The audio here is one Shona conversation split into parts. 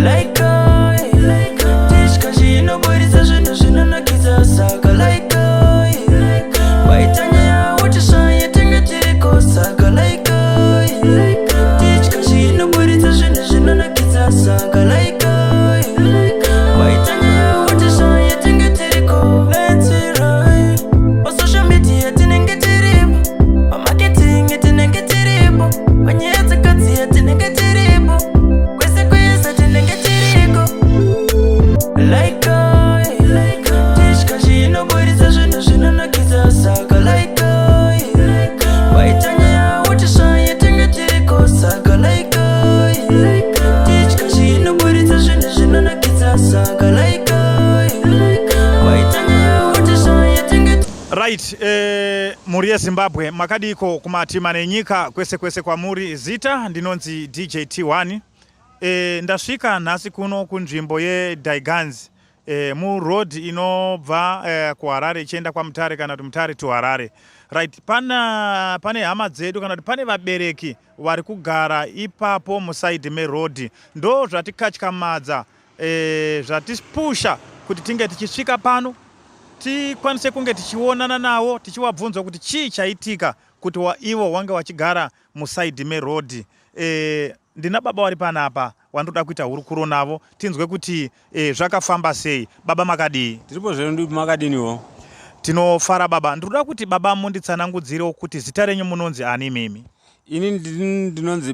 Like Tichkash inoburitsa zvinhu zvinonakidza, saka like, waita nyaya uchisvaya, tenge tiriko, saka like Tichkash inoburitsa zvinhu zvinonakidza, saka like waita nyaya uchisvaya, tenge tiriko. Let's ride. Pasocial media tinenge tiripo, pamarketing tinenge tiripo, panyaya dzakadziya tinenge tiripo, kwese kwese tinenge tiriko. Like Tichkash inoburitsa zvinhu zvinonakidza, saka like waita nyaya uchisvaya, tenge tiriko, saka like Tichkash inoburitsa zvinhu zvinonakidza, saka like waita nyaya uchisvaya, tenge Right, mhuri yeZimbabwe, makadiko kumatima nenyika kwese kwese kwamuri? Zita ndinonzi DJ T1. Ndasvika nhasi kuno kunzvimbo yeDaigans, muroad inobva kuHarare ichienda kwaMutare, kana kuti Mutare to Harare. Right, pane hama dzedu, kana kuti pane vabereki vari kugara ipapo muside meroad. Ndo zvatikatyamadza, zvatipusha kuti tinge tichisvika pano, tikwanise kunge tichionana navo, tichivabvunza kuti chii chaitika kuti ivo wange vachigara muside meroad. Ndina baba vari panapa wandoda kuita hurukuro navo, tinzwe kuti zvakafamba sei. Baba, makadii? Tiripo zvedu, makadiniwo? Tinofara, baba. Ndinoda kuti baba munditsanangudzirewo kuti zita renyu munonzi ani imimi? Ini ndinonzi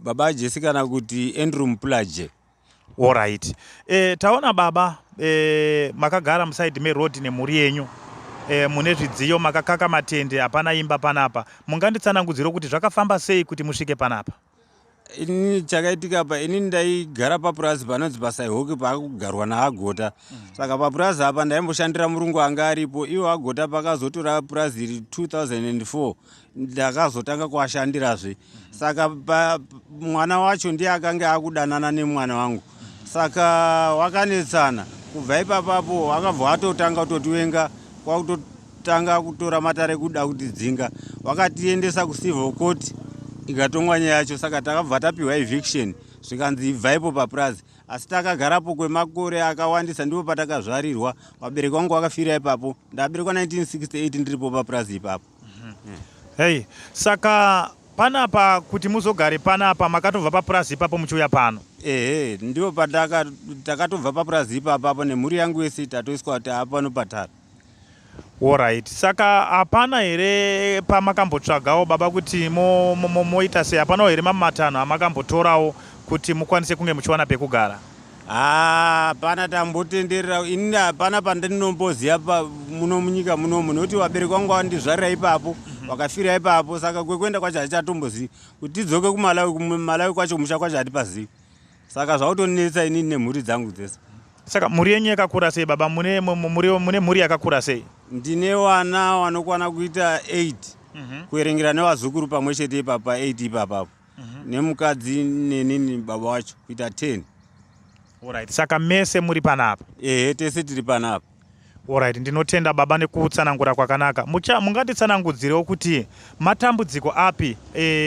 Baba Jesi, kana kuti Andrew Mupulaje. Alright, taona baba, makagara muside meroad nemhuri yenyu, mune zvidziyo, makakaka matende, hapana imba panapa. Munganditsanangudzire kuti zvakafamba sei kuti musvike panapa? Inini chakaitika pa, inini ndaigara papurazi panonzi paSaihoki, paakugarwa naAgota. Saka papurazi apa ndaimboshandira murungu anga aripo. Iwo Agota pakazotora purazi iri 2004, ndakazotanga kuashandirazve. Saka mwana wacho ndiye akanga akudanana nemwana wangu, saka wakanetsana. Kubva ipapapo wakabva watotanga kutotiwenga, kwakutotanga kutora matare kuda kutidzinga. Wakatiendesa kucivil court, ikatongwa nyaya yacho. Saka takabva tapiwa eviction, zvikanzi ibvaipo papurazi. Asi takagarapo kwemakore akawandisa, ndipo patakazvarirwa. Vabereki vangu vakafira ipapo. Ndaberekwa 1968, ndiripo papurazi ipapo. Hei, saka panapa kuti muzogare panapa, makatobva papurazi ipapo muchiuya pano? Ehe, ndipo takatobva papurazi ipapapo nemhuri yangu yese, tatoiswa taapano patara. Alright, saka hapana here pamakambotsvagawo, baba, kuti moita sei? Hapanawo here mamatanho amakambotorawo kuti mukwanise kunge muchiwana pekugara? Hapana, tambotenderera. Inini hapana pandinomboziva muno munyika munomu, nekuti vabereki vangu vandizvarira ipapo, vakafira ipapo. Saka kwekuenda kwacho hatichatombozivi. Kuti tidzoke kuMalawi, kuMalawi kwacho kumusha kwacho hatipazivi. Saka zvakutonetsa inini nemhuri dzangu dzese. Saka mhuri yenyu yakakura sei, baba? Mune mhuri yakakura sei? Ndine vana vanokwana kuita 8, kuverengera nevazukuru pamwe chete ipapa, 8 ipapapo, nemukadzi nenini baba wacho, kuita 10. Alright, saka mese muri panapa? Ehe, tese tiri panapa. Alright, ndinotenda baba nekutsanangura kwakanaka. Mungatitsanangudzirewo kuti matambudziko api,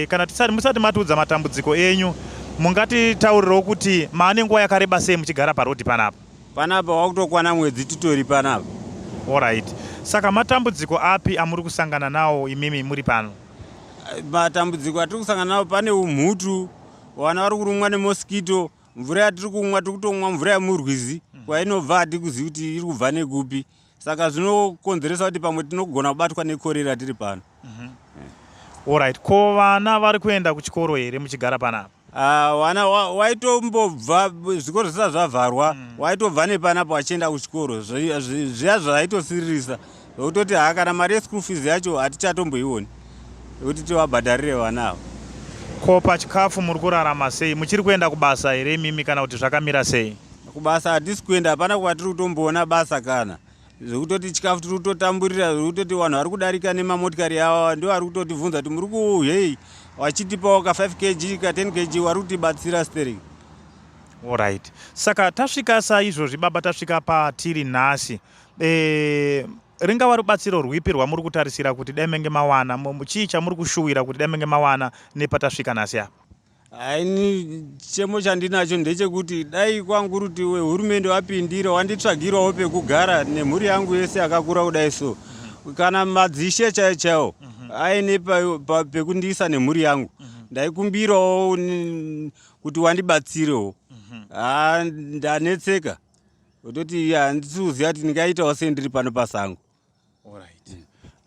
kana tisati musati matiudza matambudziko enyu, mungatitaurirewo kuti maane nguva yakareba sei muchigara parodhi panapa? Panapa wakutokwana mwedzi titori panapa. Alright, saka matambudziko api amuri kusangana nawo imimi muri pano? Matambudziko atiri kusangana nawo, pane umhutu, vana vari kurumwa nemosquito. Mvura yatiri kumwa, tiri kutomwa mvura yemurwizi. Kwainobva hatikuzivi kuti iri kubva nekupi. Saka zvinokonzeresa kuti pamwe tinogona kubatwa nekorera tiri pano. Alright, ko vana vari kuenda kuchikoro here muchigara panapa? Ah, vana waitombobva zvikoro zvisati zvavharwa, waitobva nepanapa wachienda kuchikoro. Zviya zvaitosiririsa zvekutoti haa, kana mari yeschool fees yacho hatichatomboioni yekuti tivabhadharire vana ava. Ko pachikafu muri kurarama sei? Muchiri kuenda kubasa here imimi, kana kuti zvakamira sei? Kubasa hatisi kuenda, hapana kwatiri kutomboona basa kana. Zvekutoti chikafu tiri kutotamburira, zvekutoti vanhu vari kudarika nemamotikari ava ndo vari kutotivhunza kuti muri kuhei, vachitipawo ka 5 kg, ka 10 kg, vari kutibatsira stereki. Alright, saka tasvika saizvozvi baba, tasvika patiri nhasi, ringava rubatsiro rwipi rwamuri kutarisira kuti dai menge mawana? Chii chamuri kushuwira kuti dai menge mawana nepatasvika nhasi apa? Haini chemo chandinacho ndechekuti dai kwangu kuti wehurumende wapindira wanditsvagirawo pekugara nemhuri yangu yese yakakura kudai so kana madzishe chaiyo chaiwo aine pekundiisa nemhuri yangu ndaikumbirawo kuti wandibatsirewo. Haa ndanetseka kutoti handisi kuziva kuti ndingaitawo sei ndiri pano pasango. Alright.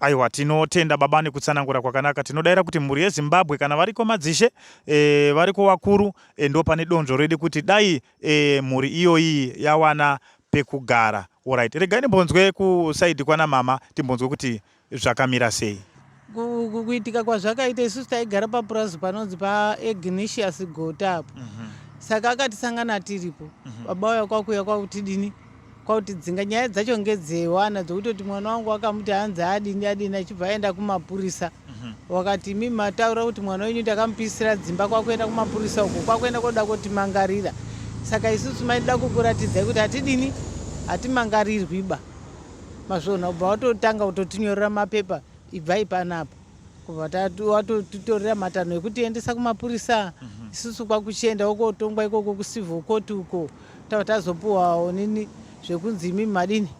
Aiwa tinotenda baba nekutsanangura kwakanaka. Tinodaira kuti mhuri yeZimbabwe kana variko madzishe e, variko vakuru e, ndo pane donzvo redu kuti dai e, mhuri iyoyi yawana pekugara. Alright. Regai ndimbonzwe kusaidi kwana mama timbonzwe kuti zvakamira sei. Kuitika kwazvakaita isusu taigara papurazi panonzi paEgnitius Gota apo. Mm -hmm. Saka akatisangana tiripo. Mm -hmm. Baba uya kwakuya kwakutidini kwakutidzinga nyaya dzacho ngedzewana dzokutoti mwana wangu akamuti hanzi adini adini achibva aenda kumapurisa. Mm -hmm. Wakati imi mataura kuti mwana wenyu ndakamupisira dzimba kwakuenda kumapurisa uko kwakuenda koda kotimangarira. Saka isusu maida kukuratidzai kuti hatidini hatimangarirwi ba. Mazviona ubva watotanga kutotinyorera mapepa ibvai panapa kubva watotitorera matanho ekutiendesa kumapurisa mhm. isusu kwakuchienda ukotongwa ikoko kucivil court uko tava tazopuwawo nini zvekunzi imi madini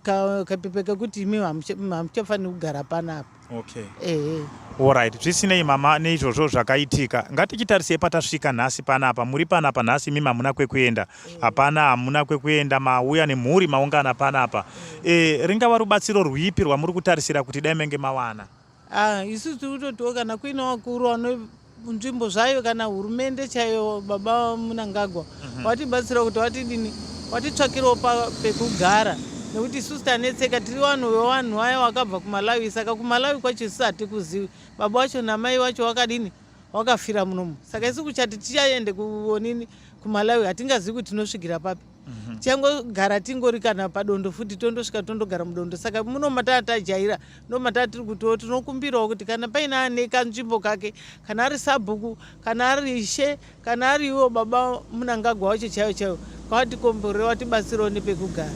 kapepa kekuti imi hamuchafaniri kugara panapa okay ehe Alright, zvisinei mama neizvozvo zvakaitika ngatichitarisei patasvika nhasi panapa muri panapa nhasi imi hamuna kwekuenda hapana hamuna kwekuenda mauya nemhuri maungana panapa e, ringava rubatsiro rwipi rwamuri kutarisira kuti dai menge mawana ah, isu tiri kutotiwo kana kuine vakuru vano nzvimbo zvayo kana hurumende chaiyo baba Mnangagwa mm -hmm. watibatsira kuti watidini watitsvakirawo pekugara nekuti isusu tanetseka tiri vanhu vevanhu vaya wakabva kumalawi saka kumalawi kwacho isusu hatikuzivi baba wacho namai wacho wakadini wakafira munomu saka isu kuchati tichaende kuonini kumalawi hatingazivi kuti tinosvikira papi mhm. tichangogara tingori kana padondo futi tondosvika tondogara mudondo saka muno mataa tajaira ndo mataa tiri kutiwo tinokumbirawo kuti kana paine ane kanzvimbo kake kana ari sabhuku kana ari ishe kana ari iwo baba munangagwa wacho chaiyo chaiyo kwatikomborera watibatsirawo nepekugara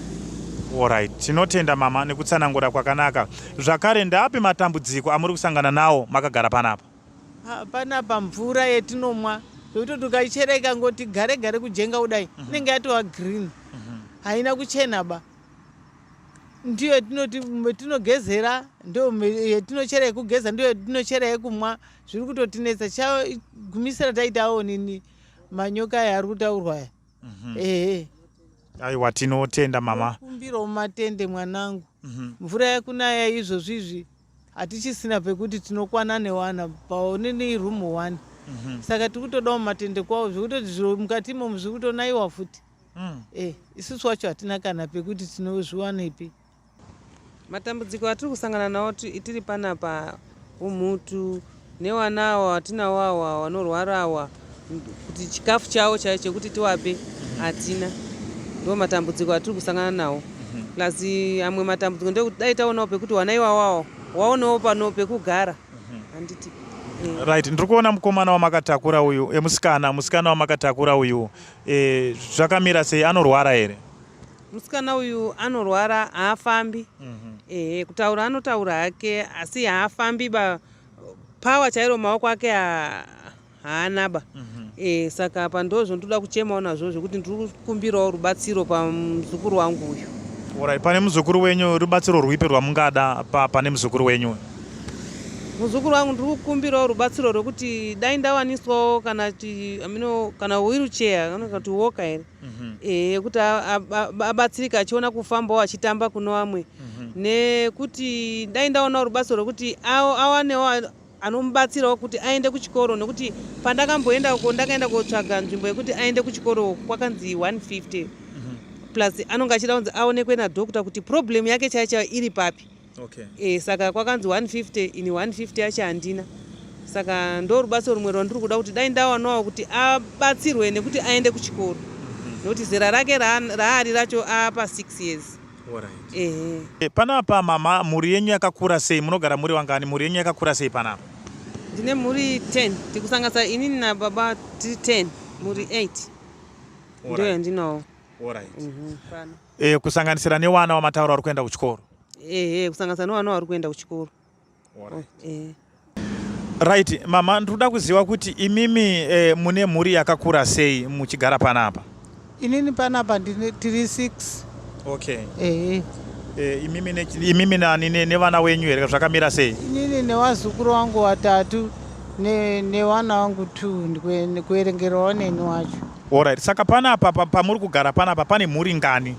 Alright, tinotenda mama nekutsanangura kwakanaka. Zvakare ndaapi matambudziko amuri kusangana nawo makagara panapa? Panapa mvura yetinomwa zvekutoti ukaichera ikangoti gare gare kujenga kudai mhm. inenge yatova green mhm. haina kuchena ba ndiyo yetinoti tinogezera ndo yetinochera yekugeza ndiyo yetinochera yekumwa zviri kutotinetsa chagumisira taitawo nini manyoka aya ari kutaurwa aya mhm. ehe aiwa tinotenda mama kumbirawo matende mwanangu mvura yakunaya izvozvi izvi hatichisina pekuti tinokwana newana paonini room one mm -hmm. saka tiri kutodawo matende kwawo zvekutoti zviro mukati imomo zviri kutonaiwa futi mm. e, isusu wacho hatina kana pekuti tinozviwanepi matambudziko atiri kusangana nawo tiri panapa umhutu newana awa watinawo awa wanorwara awa kuti chikafu chavo chaicho chekuti tiwape hatina ndo matambudziko atiri kusangana nawo mhm. plus amwe matambudziko ndekuti dai taonawo pekuti wana iwawawo waonewo pano pekugara mhm. handiti eh. Right, ndiri kuona mukomana wamakatakura uyu emusikana, musikana wamakatakura uyu e, zvakamira sei anorwara here? Musikana uyu anorwara haafambi. Mm -hmm. Ehe, kutaura anotaura hake asi haafambi ba power chairo maoko ake haana ba mm -hmm. E, saka apa ndozvo ndinoda kuchemawo nazvo zvekuti ndiri kukumbirawo rubatsiro pamuzukuru wangu uyu. Alright, pane muzukuru wenyu rubatsiro rwipi rwamungada pa, pane muzukuru wenyu? Muzukuru wangu ndiri kukumbirawo rubatsiro rwekuti dai ndawaniswawo kana ti amino kana wheelchair kana kuti walker here mm -hmm. E, yekuti abatsirike achiona kufambawo achitamba kuno vamwe mm -hmm. nekuti dai ndaonawo rubatsiro rwekuti awanewo anomubatsirawo kuti aende kuchikoro nekuti pandakamboenda uko ndakaenda kotsvaga nzvimbo yekuti aende kuchikoro kwakanzi 150 mhm. plus anonge achida kunzi aonekwe nadoctor kuti problem yake chaiyo chaiyo iri papi okay. E, saka kwakanzi 150 ini 150 yacho handina saka ndo rubatsiro rumwe rwandiri kuda kuti dai ndawanawo kuti abatsirwe nekuti aende kuchikoro mhm. nekuti zera rake raari racho apa 6 years Ehe. Eh, panapa mama mhuri yenyu yakakura sei munogara muri vangani mhuri yenyu yakakura sei panapa ndine mhuri 10 tikusanganisa inini nababa tiri 10 mhuri 8 ndiyo yandinawo mhm, eh, kusanganisira newana wamataura vari kuenda kuchikoro ehe kusanganisa newana vari kuenda kuchikoro. Eh. Right mama, ndikuda kuziva kuti imimi mune mhuri yakakura sei muchigara panapa? Inini panapa tiri 6. Okay. Ehe. Imimi nani nevana wenyu here, zvakamira sei? Inini nevazukuru vangu vatatu nevana vangu 2, kuverengerawo neni wacho. Alright, saka panapa pamuri kugara panapa pane mhuri ngani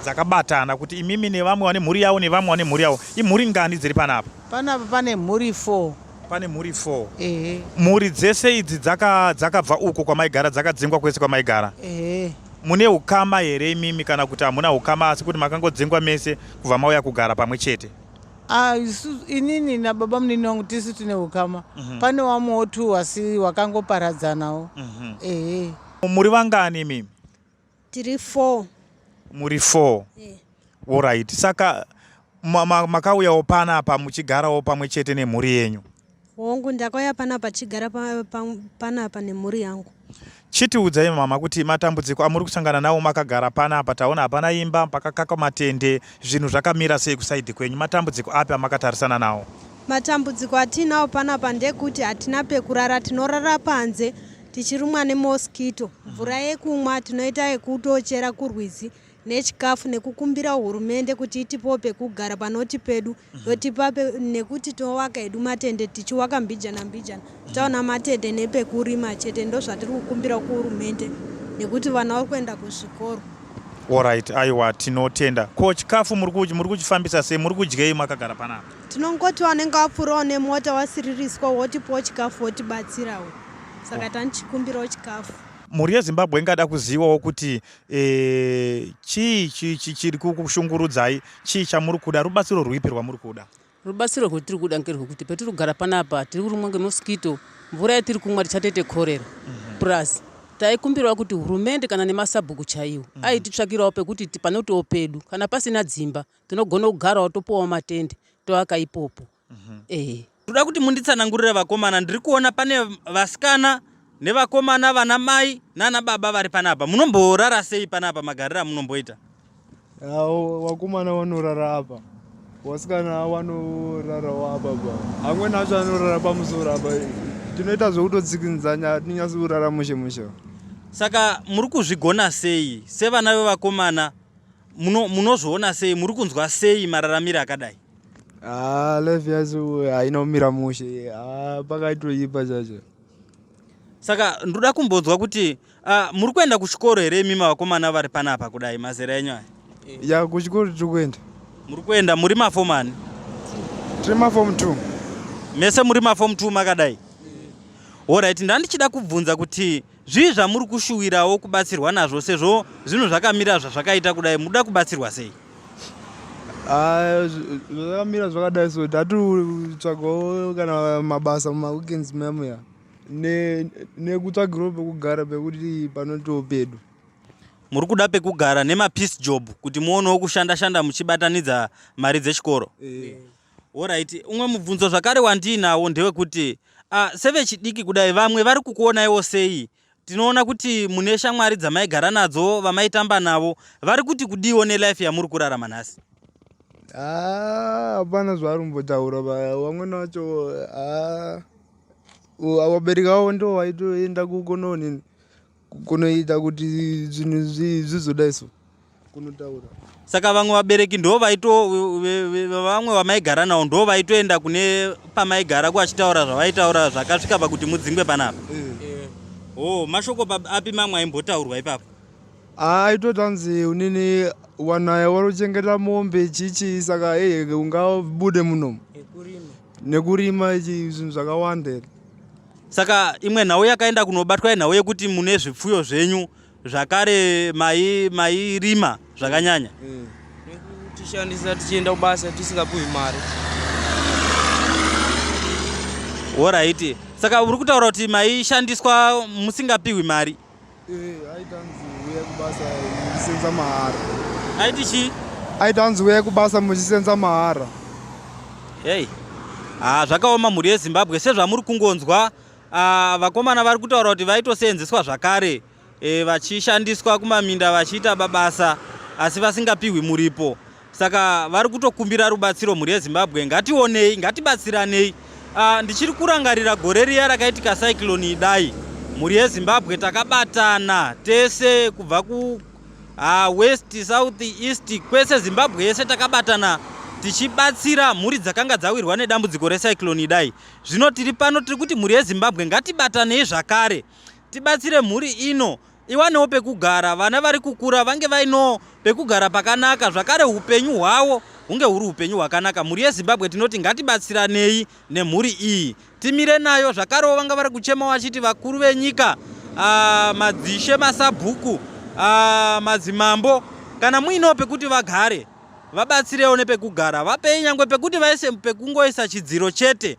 dzakabatana, kuti imimi nevamwe vane mhuri yavo nevamwe vane mhuri yavo, imhuri ngani dziri panapa? Panapa pane mhuri 4. Pane mhuri 4? Ehe. Mhuri dzese idzi dzakabva uko kwamaigara, dzakadzingwa kwese kwamaigara? Ehe. Mune ukama here imimi, kana kuti hamuna ukama, asi kuti makangodzingwa mese kubva mauya kugara pamwe chete? Ah, inini nababa munini wangu tisu tine ukama. Pane vamwewo tu asi wakangoparadzanawo. Ehe. Muri vangani imimi? Tiri 4. Muri 4? Eh. Alright, saka makauyawo panapa muchigarawo pamwe chete nemhuri yenyu? Hongu, ndakauya panapa chigara panapa nemhuri yangu. Chitiudzai mama kuti matambudziko amuri kusangana nawo makagara panapa. Taona hapana imba, pakakakwa matende, zvinhu zvakamira sei kuside kwenyu? Matambudziko api amakatarisana nawo? Matambudziko atinawo panapa ndekuti hatina pekurara, tinorara panze tichirumwa nemosquito. Mvura yekumwa tinoita yekutochera kurwizi, nechikafu, nekukumbira hurumende kuti itipewo pekugara panoti pedu, yotipa nekuti tovaka hedu matende, tichiwaka mbijana mbijana, taona matende nepekurima chete. Ndo zvatiri kukumbira kuhurumende, nekuti vana vari kuenda kuzvikoro. Alright, aiwa, tinotenda. Ko chikafu muri kuchifambisa sei? Muri kudyei makagara panapa? Tinongoti vanenge vapfuurawo nemota wasiririswa wotipawo chikafu, wotibatsirawo. Saka tanichikumbirawo chikafu. Mhuri yeZimbabwe ingada kuzivawo kuti chii chiri kukushungurudzai, chii chamuri kuda, rubatsiro rwipi rwamuri kuda? Rubatsiro rwetiri kuda ngerwekuti petiri kugara panapa tiri kurumwa ngemosquito, mvura yatiri kumwa tichatoite korera. Plus taikumbirawo kuti hurumende kana nemasabhuku chaiwo aititsvakirawo pekuti panotiwo pedu. Kana pasina dzimba, tinogona kugarawo, topuwawo matende, toaka ipopo, ehe. Ndoda kuti munditsanangurire vakomana. Ndiri kuona pane vasikana nevakomana, vana mai nana baba vari panapa. Munomborara sei panapa, magariro amunomboita? Vakomana vanorara apa, vasikana vanorarawo apa pa, amweni acho anorara pamusoro apa. Tinoita zvekutotsikinzanya, tinyatsi kurara mushe mushe. Saka muri kuzvigona sei sevana vevakomana? Munozviona sei, muri kunzwa sei mararamiro akadai? Ah, life yacho haina kumira mushe. Ah, pakaitoipa chacho. Saka ndoda kumbonzwa kuti muri kuenda kuchikoro here imimi vakomana vari panapa kudai, mazera enyu aya? Ya, kuchikoro tiri kuenda. Muri kuenda, muri mafomu ani? Tiri mafomu 2. Mese muri mafomu 2 makadai? Alright, ndandichida kubvunza kuti zvii zvamuri kushuwirawo kubatsirwa nazvo, sezvo zvinhu zvakamira zvazvakaita kudai, muda kubatsirwa sei? Ah, zvakamira zvakadai, so tatotsvagawo kana mabasa mumaweekends muya nekutsvagirawo pekugara, pekuti panotiwo pedu. Muri kuda pekugara nemapiece job kuti muonewo kushanda shanda muchibatanidza mari dzechikoro? Alright, umwe mubvunzo zvakare wandiinawo ndewekuti sevechidiki kudai, vamwe vari kukuonaiwo sei? Tinoona kuti mune shamwari dzamaigara nadzo, vamaitamba navo, vari kuti kudiwo nelife yamuri kurarama nhasi? Ah, hapana zvaari kumbotaura. Vamweni vacho, ah, vabereki vavo ndo vaitoenda kukononini kunoita kuti zvinhu zvizodai, so kunotaura. Saka vamwe vabereki ndo vaito vamwe vamaigara navo ndo vaitoenda kune pamaigara kuachitaura zvavaitaura zvakasvika pakuti mudzingwe panapa? Oh, mashoko api mamwe aimbotaurwa ipapo? Aitotanzi unini wanaya warochengeta mombe chichi, saka eye ungabude munomu nekurima ichi, zvinhu zvakawanda here. Saka imwe nhau yakaenda kunobatwa inhau yekuti mune zvipfuyo zvenyu zvakare, mairima zvakanyanya. Nekutishandisa tichienda kubasa tisingapiwi mari. Alright, saka uri kutaura kuti maishandiswa musingapiwi mari? Aitanzi uya kubasa muchisenza mahara. Aiti chii? Aitanzi uya kubasa muchisenza mahara. Hei, ha, zvakaoma mhuri yeZimbabwe. Sezvamuri kungonzwa, vakomana vari kutaura kuti vaitosenzeswa zvakare, vachishandiswa kumaminda vachiita babasa asi vasingapiwi muripo. Saka vari kutokumbira rubatsiro. Mhuri yeZimbabwe, ngationei, ngatibatsiranei. Ah, ndichiri kurangarira gore riya rakaitika cyclone idai mhuri yezimbabwe takabatana tese kubva ku ah, west south east kwese zimbabwe yese takabatana tichibatsira mhuri dzakanga dzawirwa nedambudziko recyclone idai zvino tiri pano tiri kuti mhuri yezimbabwe ngatibatanei zvakare tibatsire mhuri ino iwanewo pekugara vana vari kukura vange vainowo pekugara pakanaka zvakare upenyu hwavo hunge huri upenyu hwakanaka mhuri yezimbabwe tinoti ngatibatsiranei nemhuri iyi timire nayo zvakarewo vanga vari kuchema vachiti vakuru venyika uh, madzishe masabhuku uh, madzimambo kana muinewo pekuti vagare vabatsirewo nepekugara vapei nyangwe pekuti vaise pekungoisa chidziro chete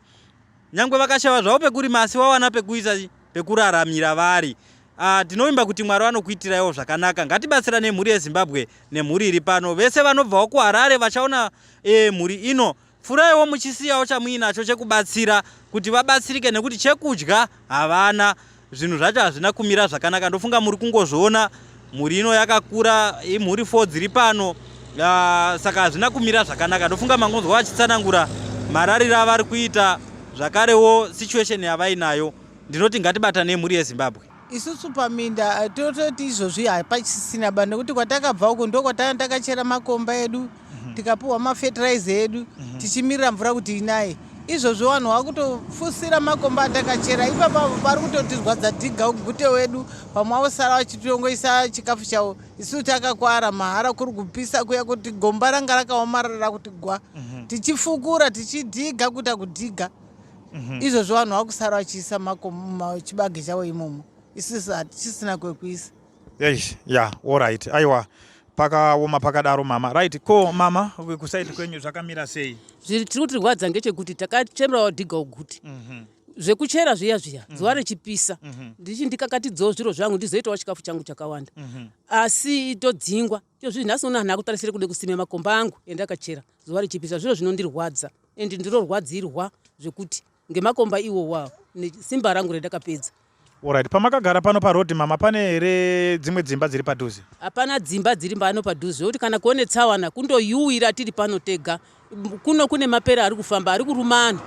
nyangwe vakashava zvavo pekurima asi vawana pekuisa pekuraramira vari Ah, tinovimba kuti mwari vanokuitiraiwo zvakanaka ngatibatsirane mhuri yezimbabwe nemhuri iri pano vese vanobvawo kuharare vachaona e, mhuri ino Pfuraiwo muchisiyawo chamuinacho chekubatsira kuti vabatsirike nekuti chekudya havana. Zvinhu zvacho hazvina kumira zvakanaka. Ndofunga muri kungozviona mhuri ino yakakura imhuri 4 dziri pano uh, saka hazvina kumira zvakanaka. Ndofunga mangonzwa vachitsanangura marariro avari kuita zvakarewo situation yavainayo. Ndinoti ngatibatanei mhuri yeZimbabwe. Isusu paminda eh, tototi izvozvi hapachisina ba nekuti kwatakabva uko ndokwatanga takachera makomba edu mhm. tikapiwa mafetiraizi edu mhm. tichimirira mvura kuti inaye izvozvo vanhu vakutofusira makomba atakachera ipapa vari kutotirwadza dhiga gute wedu vamwe vavosara vachitongoisa chikafu chavo isu takakwara mahara kuri kupisa kuya kuti gomba ranga rakaomarara kuti gwa mhm. tichifukura tichidhiga kuita kudhiga Mhm. Izvozvo vanhu vakusara vachiisa chibage chavo imomo isusu hatichisina kwekuisa. Eish, ya alright aiwa pakaoma pakadaro mama right ko mama kusaidi kwenyu zvakamira sei zviri tiri kutirwadza ngechekuti takachemerawo dhiga uguti mhm. zvekuchera zviya zviya mhm. zuva richipisa ndichi ndikakatidzawo zviro zvangu ndizoitawo chikafu changu chakawanda asi todzingwa Izvozvi nhasi uno handina kutarisira kude kusime makomba angu endakachera zuva richipisa zviro zvinondirwadza and ndinorwadzirwa zvekuti ngemakomba iwowa nesimba rangu rendakapedza. Alright, pamakagara pano paroad mama pane here dzimwe dzimba dziri padhuze? Hapana dzimba dziri pano padhuze zvekuti kana kuone tsawana kundoyuwira tiri pano tega. Kuno kune mapere ari kufamba ari kuruma anhu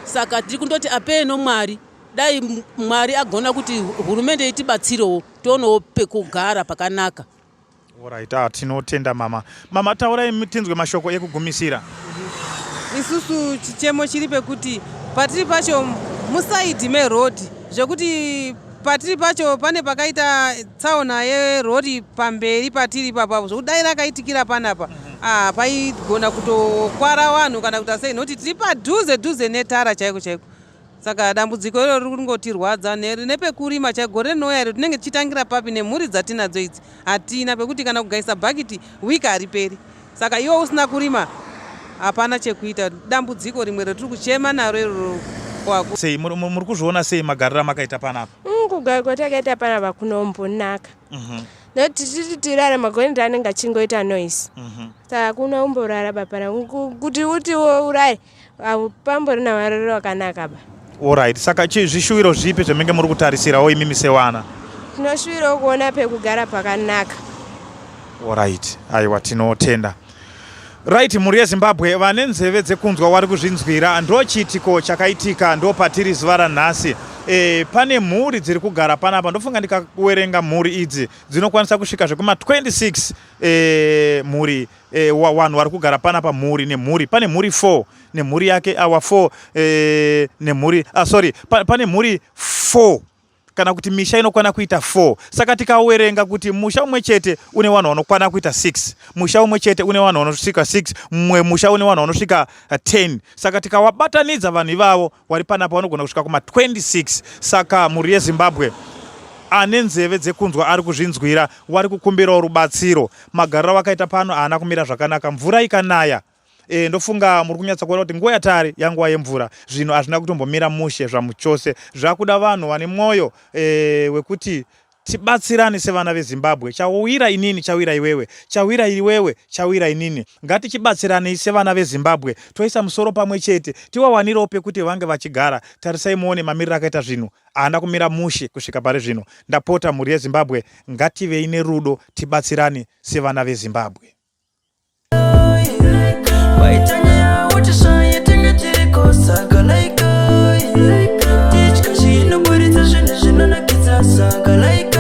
saka tiri kundoti apeno Mwari dai Mwari agona kuti hurumende itibatsirewo tionewo pekugara pakanaka. Alright, ah, tinotenda mama. Mama taurai tinzwe mashoko ekugumisira. Isusu chichemo chiri pekuti patiri pacho musaidhi meroad zvekuti patiri pacho pane pakaita tsaona yerori pamberi patiri ipapo zvekuti dai rakaitikira panapa mhm. ah, paigona kutokwara vanhu kana kuita sei nokuti tiri padhuze dhuze netara chaiko chaiko Saka dambudziko iroro riri kungotirwadza nepekurima chaiko gore rinouya iro tinenge tichitangira papi nemhuri dzatinadzo idzi hatina pekuti kana kugaisa bhakiti week hariperi saka iwe usina kurima hapana chekuita dambudziko rimwe ratiri kuchema naro iroro kwako sei muri kuzviona sei magariro amakaita panapa mm, kugara kwatakaita panapa kunombonaka mhm. Nekuti tichiti tirare magoneti anenge achingoita noise. Mhm. Saka kuna umborara bapana kuti uti urare pamborina marariro akanaka ba. Alright, saka chi zvishuwiro zvipi zvamunge muri kutarisirawo imimi sewana? Tinoshuwirawo kuona pekugara pakanaka. Alright, aiwa tinotenda. Right, mhuri yeZimbabwe vane nzeve dzekunzwa wari kuzvinzwira ndo chiitiko chakaitika ndo patiri zuva ranhasi. E, pane mhuri dziri kugara panapa ndofunga ndikawerenga mhuri idzi dzinokwanisa kusvika zvekuma 26 e, mhuri e, vanhu vari kugara panapa mhuri nemhuri pane mhuri 4 nemhuri yake awa 4 e, nemhuri ah, sorry pa, pane mhuri 4 kana kuti misha inokwana kuita 4 saka tikawerenga kuti musha umwe chete une vanhu vanokwana kuita 6 musha umwe chete une vanhu vanosvika 6 mumwe musha une vanhu vanosvika 10 eh, saka tikawabatanidza vanhu ivavo wari panapa vanogona kusvika kuma 26 saka mhuri yezimbabwe ane nzeve dzekunzwa ari kuzvinzwira wari kukumbirawo rubatsiro magariro avakaita pano haana kumira zvakanaka mvura ikanaya E, ndofunga muri kunyatsa kuona kuti nguva yatari yanguva yemvura zvinhu hazvina kutombomira mushe zvamuchose zvakuda vanhu vane mwoyo e, wekuti tibatsirane sevana vezimbabwe chawira inini chawira iwewe chawira iwewe chawira inini ngatichibatsiranei sevana vezimbabwe toisa musoro pamwe chete tiwawanirewo pekuti vange vachigara tarisai muone mamiriro akaita zvinhu haana kumira mushe kusvika pari zvino ndapota mhuri yezimbabwe ngativei nerudo tibatsirane sevana vezimbabwe Waitanya utishaye tenge tiriko saka like Tichkachi inoburitsa zvinhu zvinonakidza, saka like.